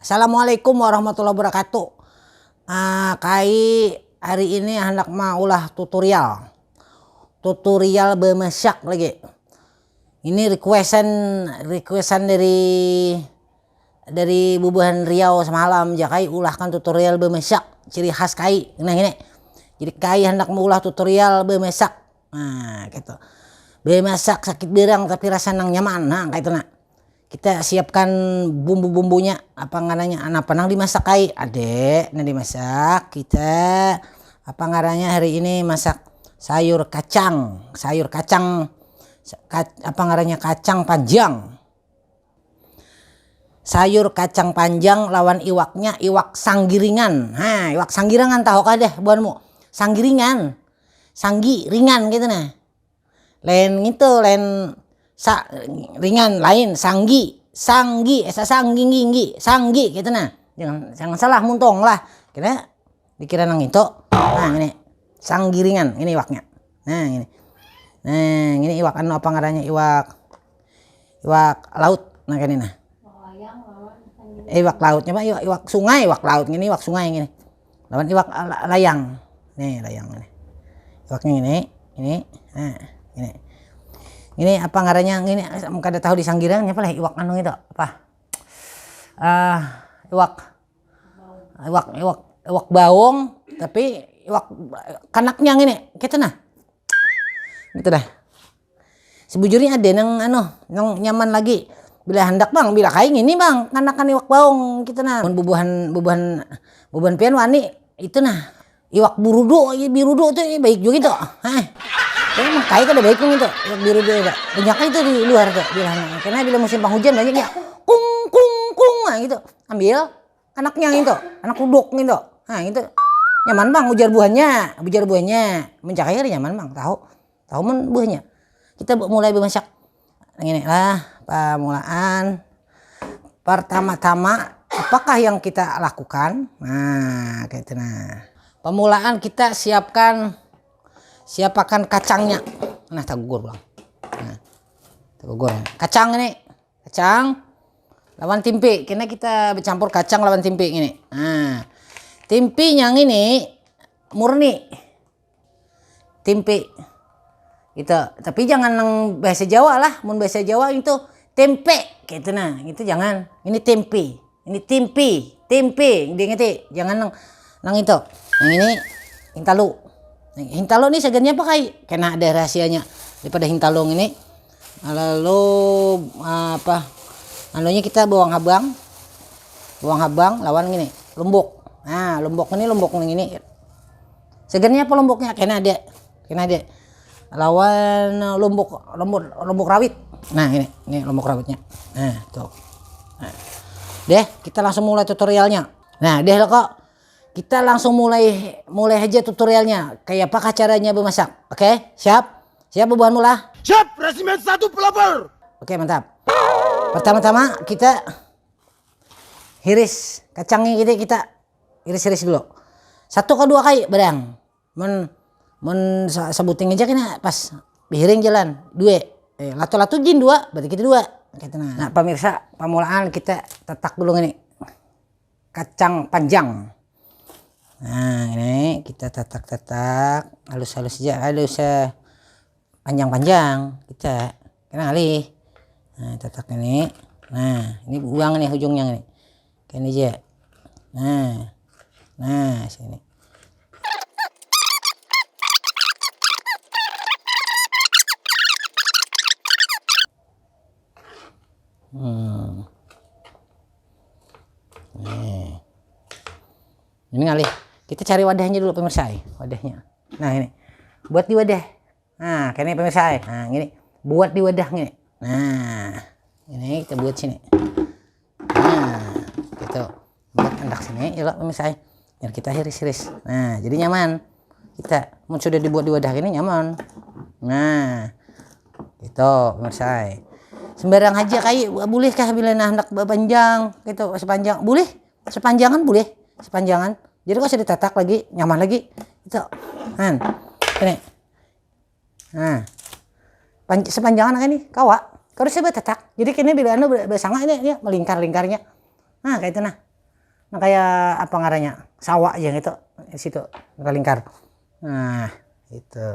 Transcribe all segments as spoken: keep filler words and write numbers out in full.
Assalamualaikum warahmatullahi wabarakatuh. Ah, kai hari ini hendak maulah tutorial. Tutorial bemasak lagi. Ini requestan requestan dari dari bubuhan Riau semalam, ja kai ulahkan tutorial bemasak ciri khas kai. Nah, ini. Jadi kai hendak maulah tutorial bemasak. Nah, gitu. Bemasak sakit birang tapi rasa nang nyaman. Nah, kayak itu nah. Kita siapkan bumbu-bumbunya, apa ngarannya, apa nang dimasak kai? Ade, nah dimasak. Kita apa ngarannya hari ini masak sayur kacang, sayur kacang apa ngarannya, kacang panjang. Sayur kacang panjang lawan iwaknya iwak sanggiringan. Nah, iwak sanggiringan tahu kah deh buanmu? Sanggiringan. Sanggi ringan gitu nah. Lain gitu, lain sa ringan lain sanggi. Sanggi, esa sanggi nggi, sanggi gitu nah. Jangan jangan salah muntong lah. Kena dikira nang itu. Nah, ini sanggiringan, ini iwaknya. Nah, ini. Nah, ini iwak anu apa ngarannya, iwak iwak laut. Nah, kayak ini nah. Iwak lautnya mah iwak, iwak sungai, iwak laut ini iwak sungai ini. Lawan iwak la- layang. Nih, layang ini. Iwaknya ini, ini. Nah, ini. Ini apa ngarannya ini, kada tahu di Sanggiringan apa lah iwak anu itu apa? Ah, iwak iwak iwak iwak baung, tapi iwak kanaknya ini gitu nah. Gitu dah. Sebujurnya ada nang anu, nang nyaman lagi. Bila hendak bang, bila kayak gini bang, kanakan iwak baung gitu nah. Bubuhan bubuhan bubuhan pian wani itu nah. Iwak burudo, birudo tuh baik juga gitu. Hah. Tapi emang kayak kada baik gitu. Iwak birudo itu. Banyak itu di luar tuh bilangnya. Karena bila musim penghujan banyaknya kung kung kung nah gitu. Ambil anaknya gitu, anak kuduk gitu. Nah, gitu. Nyaman bang ujar buahnya, ujar buahnya. Mencakaya nyaman bang, tahu. Tahu men buahnya. Kita mulai memasak. Ini lah pamulaan. Pertama-tama apakah yang kita lakukan? Nah, kayak itu nah. Pemulaan kita siapkan siapakan kacangnya. Nah, tagugur bang. Nah, tagugur. Kacang ini, kacang lawan timpi. Kena kita bercampur kacang lawan timpi ini. Nah, timpi yang ini murni. Timpi. Gitu. Tapi jangan nang bahasa Jawa lah. Mun bahasa Jawa itu tempe gitu nah. Itu jangan. Ini timpi. Ini timpi, timpi. Diingati, jangan nang nang itu. Nang ini hintalu. Hintalu nih segennya apa kai? Kena ada rahasianya daripada hintalu ini. Lalu apa? Anunya kita bawang habang. Bawang habang lawan gini, lombok. Nah, lombok ini lombok nang ini. Segennya apa lomboknya? Kena ada. Kena ada. Lawan lombok lombok lombok rawit. Nah, ini ini lombok rawitnya. Nah, tuh. Nah. Deh, kita langsung mulai tutorialnya. Nah, deh lo kok. Kita langsung mulai mulai aja tutorialnya. Kayak apakah caranya memasak? Oke, siap? Siap bubuhan mula? Siap, resimen satu pelapor. Oke, mantap. Pertama-tama kita hiris kacangnya gitu kita iris-iris dulu. Satu ke dua kali barang. Mun mun sa- sebuting aja kena pas dihiring jalan. Dua. Eh, latu-latu jin dua, berarti kita dua. Gitu nah. Nah, pemirsa, pamulaan kita tetak dulu ini. Kacang panjang. Nah, ini kita tetak-tetak, halus-halus aja, halus eh, panjang-panjang kita. Kena alih. Nah, tetak ini. Nah, ini buang nih ujungnya nih. Kayak ini aja. Nah. Nah, sini. Hmm. Nih. Ini ngalih. Kita cari wadahnya dulu pemirsa, eh. Wadahnya. Nah, ini. Buat di wadah. Nah, kayak ini pemirsa, eh. Nah, ini. Buat di wadah ini. Nah, ini kita buat sini. Nah, gitu. Buat hendak sini, ya lo pemirsa, eh. Biar kita hiris-hiris. Nah, jadi nyaman. Kita mun sudah dibuat di wadah ini nyaman. Nah, gitu pemirsa, eh. Sembarang aja kai, bolehkah bila nah hendak panjang gitu, sepanjang boleh, sepanjangan boleh, sepanjangan. Jadi kok sudah tatak lagi, nyaman lagi. Itu. Kan. Ini. Nah. Pan- sepanjangan kayak ini, kawa. Kalau saya tatak. Jadi kini bila anu bersangka ini, ini melingkar-lingkarnya. Nah, kayak itu nah. Kayak apa ngarannya, sawah aja gitu, situ, lingkar. Nah, itu.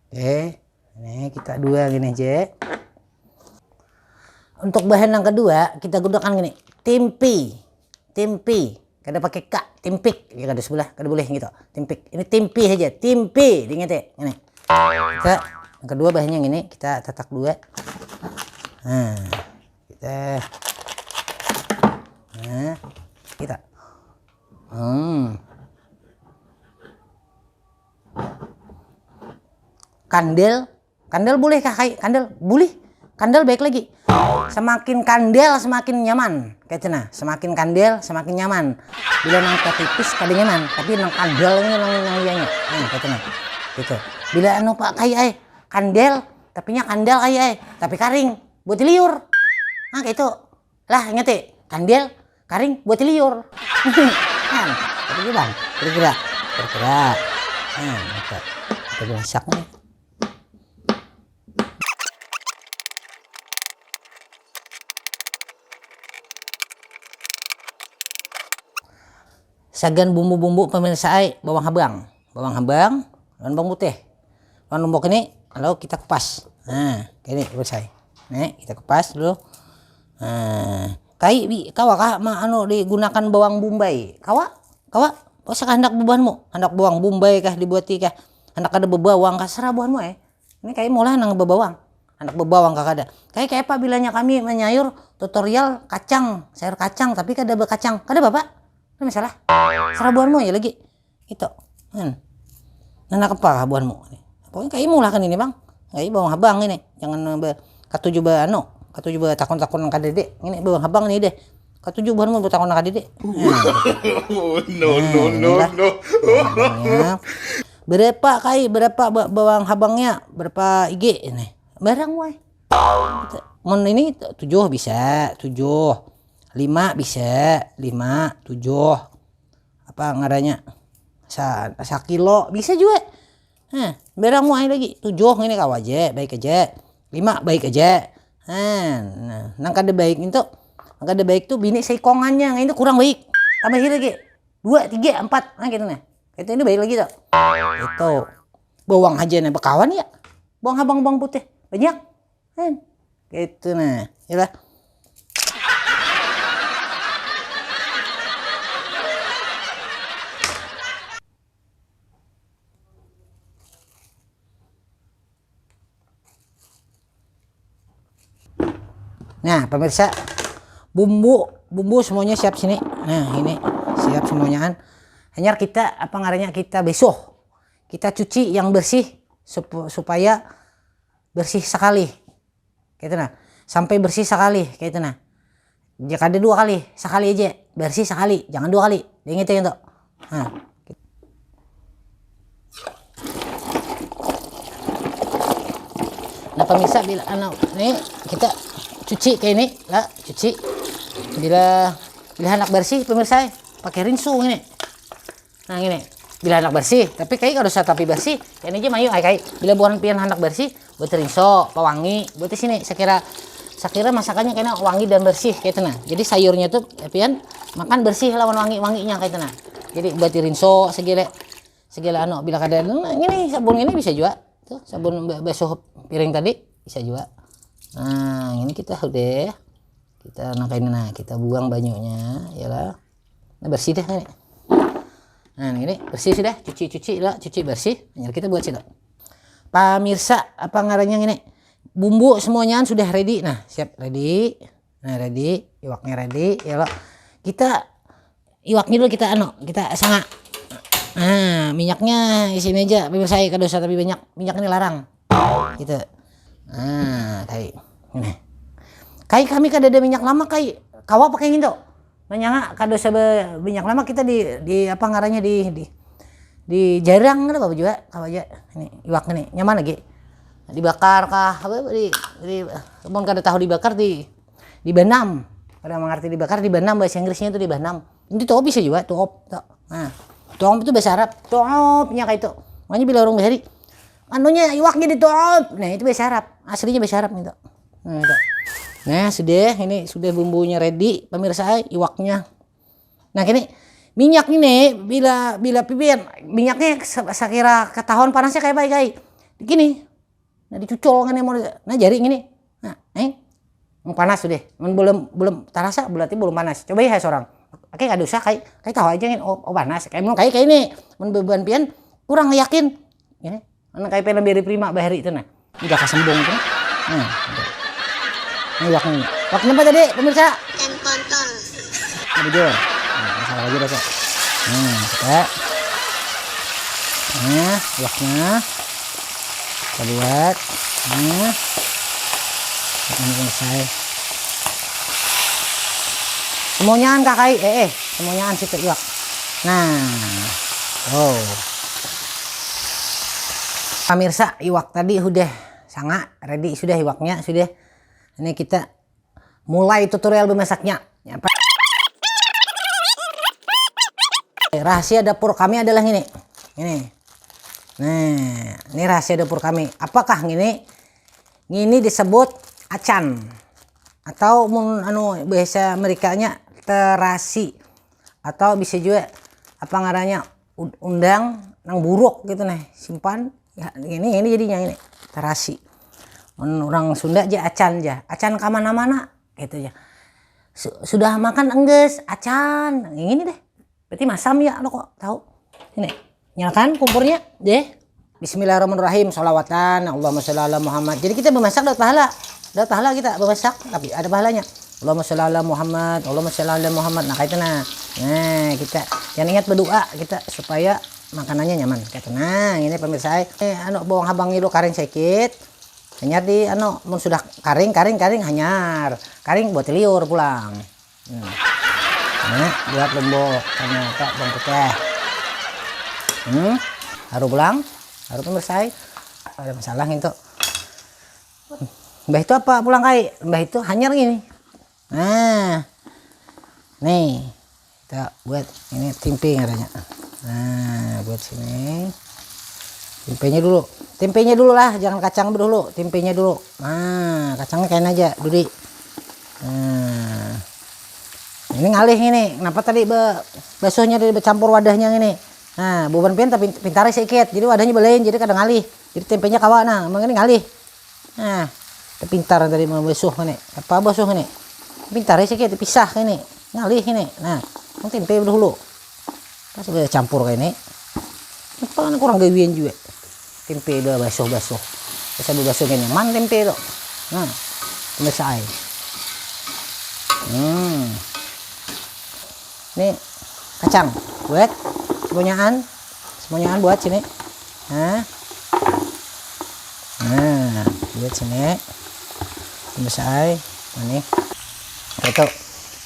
Oke, ini kita dua gini aja. Untuk bahan yang kedua, kita gunakan gini, timpi. Timpi, kada pakai ka, timpik. Ya, kada sebelah, kada boleh gitu. Timpik. Ini timpi aja, timpi, diingat ya. Ini. Kita, yang kedua bahannya gini, kita tatak dua. Nah, kita, nah, kita. Hmm. Kandel, kandel boleh kah, Kai? Kandel boleh. Kandel baik lagi. Semakin kandel, semakin nyaman. Kayak itu nah, semakin kandel, semakin nyaman. Bila nang tatipis kada nyaman, tapi nang kandel ini nang, nang iyanya. Nah, kayak itu nah. Gitu. Bila anu, Pak, Kai, ai, kandel, tapinya kandel, Kai, ai, tapi karing, buat liur. Nah, kayak itu. Lah, ingat ya, kandel, karing, buat liur. Kan, tapi, Bang, kira-kira, kira-kira. Nah, gitu. Kita masak nih. Sagan bumbu-bumbu, pemirsa ai, bawang habang. Bawang habang, lawan bawang putih. Lawan lombok ini, lalu kita kupas. Nah, kayak ini, pemirsa ai. Nih, kita kupas dulu. Nah, Kai, bi, kawa kah ma, anu, digunakan bawang bombay? Kawa? Kawa? Apa sih handak bubuhanmu? Handak bawang bombay kah dibuati kah? Handak kada bebawang kah? Serah buhanmu, eh. Ini Kai maulah nang bebawang. Handak bebawang kah kada? Kai, kayak apa bilanya kami menyayur tutorial kacang, sayur kacang, tapi kada bekacang. Kada apa-apa. Kada masalah. Serah buhanmu aja lagi. Itu. Kan. Nah, handak apa buhanmu? Pokoknya Kai maulah kan ini, Bang. Kai bawang habang ini. Jangan, eh, be-, katuju ba, anu, katuju ba takun-takun nang kadede. Ini bawang habang ini deh. Katuju buhanmu betakun nang kadede. Nah, gitu. Oh, no, no, Nah, no, inilah no. Bawang habangnya. Berapa, Kai? Berapa ba-, bawang habangnya? Berapa I G ini? Barang, wai. Mun ini tujuh bisa, tujuh. Lima bisa, lima, tujuh. Apa ngarannya? Sa-, sakilo bisa jua. Heh, barang muai lagi. Tujuh ngini kawa aja, baik aja. Lima baik aja. Heh, nah, nang kada baik itu, nang kada baik tu bini saikongannya, ngini tu kurang baik. Tambahi lagi. Dua, tiga, empat. Nah, gitu nah. Itu ini baik lagi tu. Itu. Bawang aja nah bakawan ya. Bawang habang, bawang putih. Banyak. Kan? Gitu nah. Yalah. Nah, pemirsa, bumbu, bumbu semuanya siap sini. Nah, ini siap semuanya. Hanyar kita, apa ngarannya, kita besuh. Kita cuci yang bersih sup-, supaya bersih sekali. Kayak itu nah. Sampai bersih sekali, kayak itu nah. Jika ada dua kali, sekali aja. Bersih sekali, jangan dua kali. Diingat ya itu. Nah. Nah, pemirsa, bila anu, ini kita cuci kayak ini lah, cuci. Bila, bila anak bersih, pemirsa, pakai rinso ini. Nah, ini. Bila handak bersih, tapi Kai kada usah tapi bersih. Ini aja mayu ai, Kai. Bila buhan pian handak bersih, buat rinso, pawangi, buat di sini. Sakira, sakira masakannya kena wangi dan bersih, kayak itu nah. Jadi sayurnya tuh pian makan bersih lawan wangi-wanginya, kayak itu nah. Jadi buat di rinso segala, segala anu, bila kada, nah, ini sabun ini bisa juga. Tuh, sabun ba-, basuh piring tadi bisa juga. Nah, ini kita udah, kita nangka ini nah, kita buang banyunya, ya lah. Nah, bersih dah ini. Nah, ini bersih sudah, cuci-cuci lah, cuci bersih. Hanyar kita buat sih lah. Pamirsa, apa ngarannya ini? Bumbu semuanya sudah ready. Nah, siap, ready. Nah, ready, iwaknya ready, ya lo. Kita iwaknya dulu kita anu, kita sanga. Nah, minyaknya di sini aja, pemirsa, kada usah tapi banyak. Minyak ini larang. Gitu. Nah, Kai. Ini. Kai, kami kada ada minyak lama, Kai. Kawa pakai ngintu. Manyanga kada usah be-, minyak lama kita di, di apa ngarannya di, di, di jarang ada apa juga, kawa aja. Ini iwak ini nyaman lagi. Dibakar kah? Apa di, di, mun kada tahu dibakar di, di banam. Kada mengerti dibakar di banam, bahasa Inggrisnya itu di banam. Ini tuh bisa juga tuh op. Tuh. Nah, tuh op itu bahasa Arab. Tuh opnya kayak itu. Makanya bila orang bahari, anunya iwaknya ditutup. Nah, itu bahasa Arab. Aslinya bahasa Arab gitu. Nah, itu. Nah, sudah, ini sudah bumbunya ready, pemirsa, iwaknya. Nah, kini minyak ini bila bila pipian minyaknya se- sekira ketahuan panasnya kayak baik kayak gini. Nah, dicucul kan mau nah jari gini. Nah, eh. Yang panas sudah. Men belum belum terasa berarti belum panas. Coba ya seorang. Oke, kada usah kayak kayak tahu aja kan oh, oh panas. Kayak belum kayak kayak ini. Men beban pian kurang yakin. Ini. Anak kayak film Barry Prima bahari itu nah. Udah kasembung tuh. Nah, gitu. Ini waktunya. Waktunya apa tadi pemirsa? Jam kontol. Nah, bujur. Nah, masalah lagi rasa. Nah, kita. Nah, waktunya. Kita buat. Nah. Ini selesai. Semuanyaan kakai, eh, eh, semuanyaan situ iwak. Nah, oh. Pemirsa, iwak tadi sudah sanga, ready sudah iwaknya, sudah. Ini kita mulai tutorial memasaknya. Apa? Rahasia dapur kami adalah ini. Ini. Nah, ini rahasia dapur kami. Apakah ini? Ini disebut acan. Atau mun anu bahasa Amerikanya terasi. Atau bisa juga apa ngarannya undang nang buruk gitu nah simpan ya, ini ini jadinya ini terasi. Mun orang Sunda aja acan aja acan kemana-mana gitu ya. Sudah makan engges acan ini deh. Berarti masam ya lo kok tahu. Ini nyalakan kompornya deh. Bismillahirrahmanirrahim, salawatan, Allahumma sholli ala Muhammad. Jadi kita memasak dapat pahala. Dapat pahala kita memasak, tapi ada pahalanya. Allahumma sholli ala Muhammad, Allahumma sholli ala Muhammad. Nah, kayak itu nah. Nah, kita yang ingat berdoa kita supaya makanannya nyaman. Kayak itu nah, ini pemirsa. Eh, anu bawang habang itu karing sedikit. Hanya di anu mun sudah karing, karing, karing hanyar. Karing buat liur pulang. Hmm. Ini buat lombok ternyata bawang putih. Hmm, haru pulang, haru pun bersai. Ada masalah itu. Mbah itu apa pulang kai? Mbah itu hanyar gini. Nah, nih kita buat ini tempe katanya. Nah, buat sini. Tempenya dulu. Tempenya dulu lah, jangan kacang dulu. Tempenya dulu. Nah, kacangnya kain aja, Dudi. Nah. Ini ngalih ini. Kenapa tadi be basuhnya tadi bercampur wadahnya ini? Nah, buban pian tapi pintar sedikit. Jadi wadahnya belain, jadi kada ngalih. Jadi tempenya kawa nah, emang ini ngalih. Nah, pintar tadi mau basuh ini. Apa basuh ini? Pintar sedikit pisah ini. Ngalih ini. Nah, yang tempe dulu. Pas udah campur kayak ini. Apa kan kurang gawian juga. Tempe udah basuh-basuh. Bisa basuh kayak nyaman tempe tuh. Nah, pemirsa ai. Hmm. Ini kacang. Buat semuanyaan. Semuanyaan buat sini. Nah. Nah, buat sini. Pemirsa ai. Ini. Itu.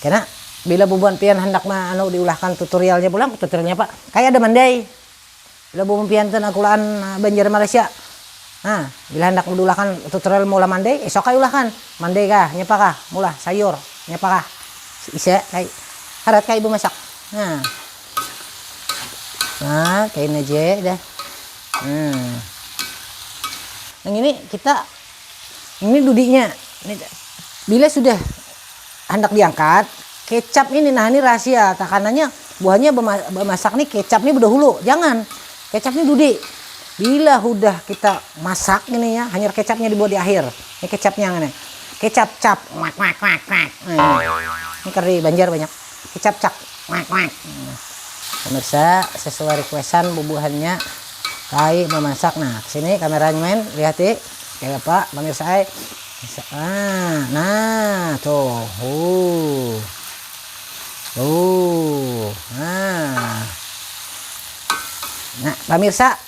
Karena bila bubuhan pian hendak ma anu diulahkan tutorialnya pulang, tutorialnya apa? Kayak ada mandai. Bila bubuhan pian ten kulaan Banjar Malaysia. Nah, bila hendak diulahkan tutorial maulah mandai, esok kai ulahkan. Mandai kah, nyapa kah, maulah sayur, nyapa kah. Isa kai. Harat kai ibu masak. Nah. Nah, kain aja dah. Nah. Yang ini kita ini dudinya. Ini, bila sudah hendak diangkat, kecap ini nah ini rahasia. Takanannya buahnya bema- bemasak nih kecap nih bedahulu. Jangan. Kecap nih dudi. Bila sudah kita masak ini ya, hanya kecapnya dibuat di akhir. Ini kecapnya ini. Kecap cap. Mak mak mak mak. Nah, ini. Ini kari Banjar banyak. Kecap cak. Mak mak. Nah. Pemirsa, sesuai requestan bubuhannya kai memasak. Nah, sini kameranya main, lihat nih. Kayak apa pemirsa ai. Nah, nah, tuh. Uh. Uh. Nah. Nah, pemirsa,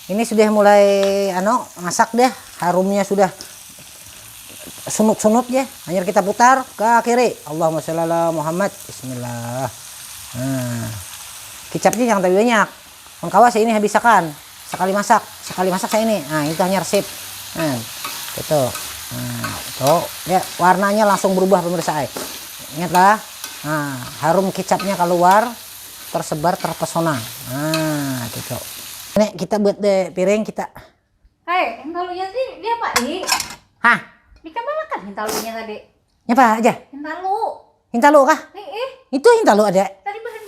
ini sudah mulai ano masak deh. Harumnya sudah sunut-sunut ya. Hanya kita putar ke kiri. Allahumma sholli ala Muhammad. Bismillah. Nah. Kicapnya jangan terlalu banyak. Mengkawas ini habisakan. Sekali masak, sekali masak saya ini. Nah, itu hanya resep. Nah, itu. Nah, itu ya warnanya langsung berubah pemirsa ai. Ingatlah. Nah, harum kicapnya keluar tersebar terpesona. Nah, gitu. Ini kita buat deh piring kita. Hai, yang talunya sih dia apa, I? Hah? Di kamar kan yang talunya tadi? Nyapa aja? Yang talu. Hintalu kah? Nih, eh. Itu hintalu ada. Tadi bahan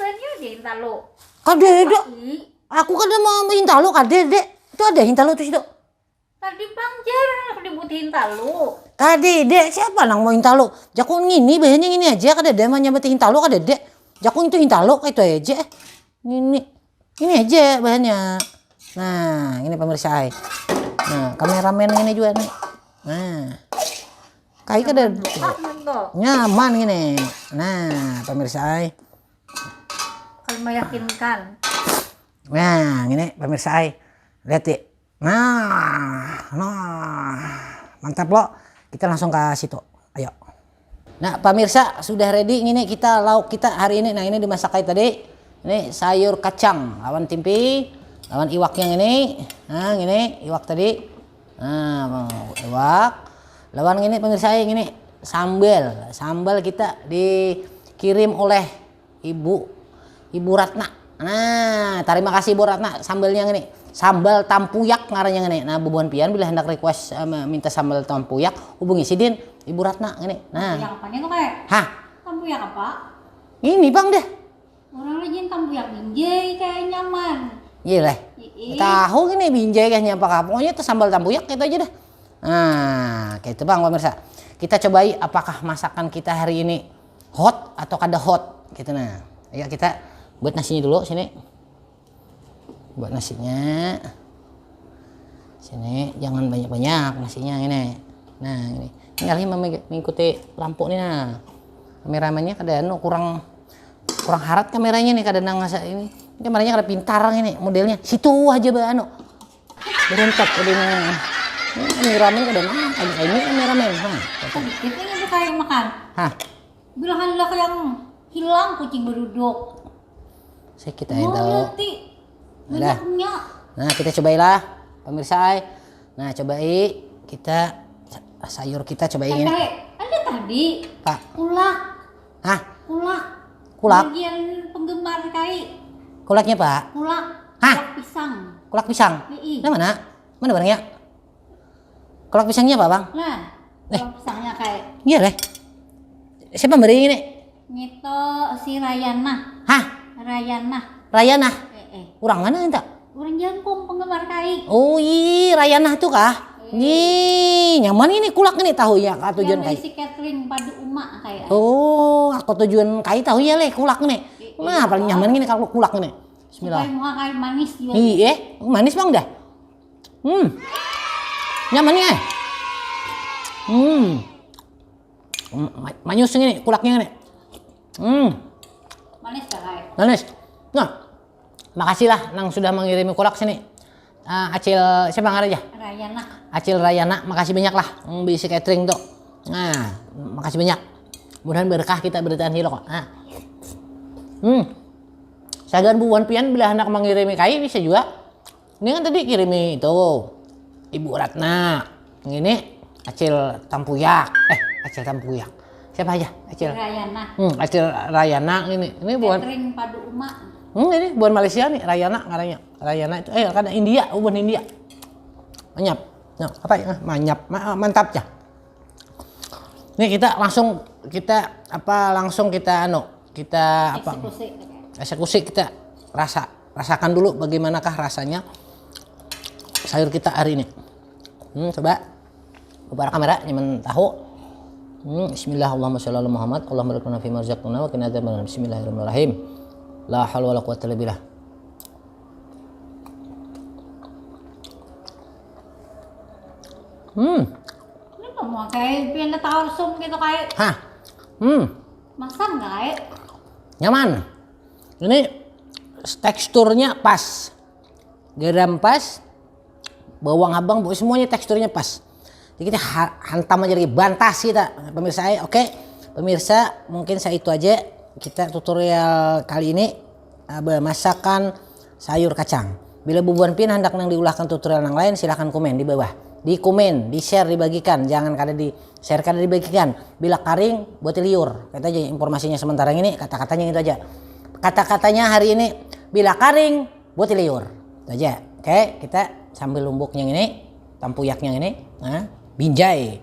Hintalu. Kadede. Ih, Aku kada mau hintalu kadede. Itu ada hintalu tuh situ. Tadi pang jar aku dibuat hintalu. Kadede, siapa nang mau hintalu? Jakun ngini bahannya ngini aja, kadede mau nyambat hintalu kadede. Jakun itu hintalu kayak itu aja. Ngini. Ini aja bahannya. Nah, ini pemirsa ai. Nah, kameramen ini juga nih. Nah. Kayak kada Apa tuh? Nyaman gini. Nah, pemirsa ai. Kalau meyakinkan. Nah, ini pemirsa ai. Lihat ya. Nah, nah. Mantap lo. Kita langsung ke situ. Ayo. Nah, pemirsa sudah ready ini kita lauk kita hari ini. Nah, ini dimasak kayak tadi. Ini sayur kacang lawan timpi, lawan iwaknya ini. Nah, ini iwak tadi. Nah, iwak. Lawan ini pemirsa ini sambal. Sambal kita dikirim oleh ibu Ibu Ratna. Nah, terima kasih Ibu Ratna sambalnya ini. Sambal tampuyak ngarannya ini. Nah, bubuhan pian bila hendak request eh, minta sambal tampuyak, hubungi sidin Ibu Ratna ini. Nah. Yang apanya tuh kayak? Hah? Tampuyak apa? Ini bang deh. Orang lagi tampuyak binjai kayak nyaman. Iya lah. Ih. Tahu gini binjai kayaknya apa kah? Pokoknya itu sambal tampuyak gitu aja dah. Nah, kayak itu bang pemirsa. Kita cobai apakah masakan kita hari ini hot atau kada hot gitu nah. Ayo kita buat nasinya dulu sini. Buat nasinya. Sini jangan banyak-banyak nasinya ini. Nah, ini. Ini alih mengikuti lampu nih nah. Kameramennya kada anu kurang kurang harat kameranya nih kada nang asa ini. Ini kameranya kada pintar ini modelnya. Situ aja ba anu. Berentak udah ini. Ini kameramen kada nang ini kameramen. Nah. Sedikit ini tuh kayak makan. Hah. Bilang hendak yang hilang kucing beruduk. Saya kita yang Oh, tahu. Nanti Udah. banyaknya. Nah, kita cobailah pemirsa ai. Nah, cobai kita sayur kita cobai ini. Kayak ada tadi Pak. Kulak. Hah? Kulak. Kulak? Bagian penggemar kai. Kulaknya, Pak? Kulak. Hah? Kulak pisang. Kulak pisang? Ii. Nah, mana? Mana barangnya? Kulak pisangnya apa, Bang? Nah, Eh. Kulak pisangnya kayak Iya, leh. Siapa beri ini? Ngito si Rayana. Hah? Rayana. Rayana. Eh, eh. Orang mana enta? Orang Jangkung penggemar kai. Oh, iya, Rayana tuh kah? Nih, nyaman ini kulak ini tahu ya, kak tujuan Yang kai. Dari si Catherine Padu Uma kayak. Oh, aku tujuan kai tahu ya leh kulak nih. Nah, paling nyaman ini kalau kulak nih. Bismillah. Supaya muka kai manis juga. Iya, manis bang dah. Hmm, nyaman nih. Eh. Hmm, Ma- manyus ini kulaknya nih. Hmm, Manis gak kai? Manis. Nah, makasih lah nang sudah mengirimi kulak sini. Ah, Acil siapa ngarannya? Rayana. Acil Rayana, makasih banyak lah. Hmm, bisi catering tuh. Nah, makasih banyak. Mudahan berkah kita beritaan hilo kok. Nah. Hmm. Sagan bubuhan pian bila hendak mengirimi kai bisa juga. Ini kan tadi kirimi itu Ibu Ratna. Ini Acil Tampuyak. Eh, Acil Tampuyak. Siapa aja? Acil. Rayana. Hmm, Acil Rayana ini. Ini bukan Catherine Padu Uma. Hmm, ini bukan Malaysia nih, Rayana ngarannya. Rayana itu eh kan India, bukan India. Manyap. Nah, apa ya? Manyap. Ma- mantap ya. Ini kita langsung kita apa langsung kita anu, kita apa? Eksekusi. Eksekusi kita rasa rasakan dulu bagaimanakah rasanya sayur kita hari ini. Hmm, coba buka kamera nyaman tahu. Hmm, bismillah Allahumma sholli ala Muhammad Allahumma barik lana fi ma razaqtana wa qina adzabannar. Bismillahirrahmanirrahim. La haula wala quwwata illa billah. Hmm, Kenapa mau kayak pindah tahu sum gitu kayak hah. Hmm, masam nggak kayak? Nyaman. Ini teksturnya pas. Garam pas, bawang habang, pokoknya semuanya teksturnya pas. Jadi kita ha- hantam aja lagi, bantas kita pemirsa. Eh. Oke, pemirsa mungkin saya itu aja kita tutorial kali ini eh, masakan sayur kacang. Bila bubuhan pian hendak nang diulahkan tutorial nang lain silahkan komen di bawah. Di komen, di share, dibagikan. Jangan kada di share kada dibagikan. Bila karing buat liur. Kata aja informasinya sementara ini kata-katanya itu aja. Kata-katanya hari ini bila karing buat liur. Itu aja. Oke, kita sambil lumbuknya ini, tampuyaknya ini, nah, binjai.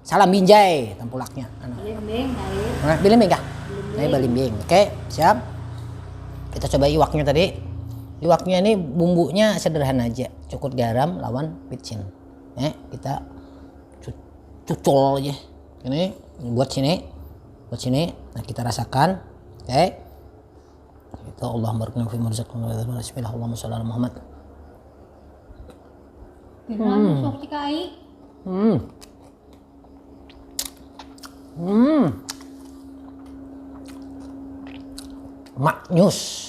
Salam binjai, tampulaknya. Anu. Belimbing kali. Nah, belimbing kah? Ini belimbing. Oke, siap. Kita coba iwaknya tadi. Iwaknya ini bumbunya sederhana aja, cukup garam lawan micin. Ya, kita cu- cucul aja. Ini buat sini, buat sini. Nah, kita rasakan. Oke. Kita Allahumma barik lana fi ma razaqtana wa qina adzabannar. Bismillah, Allahumma shalli ala Muhammad. Benar, sok cik ai. Hmm. Hmm. Maknyus.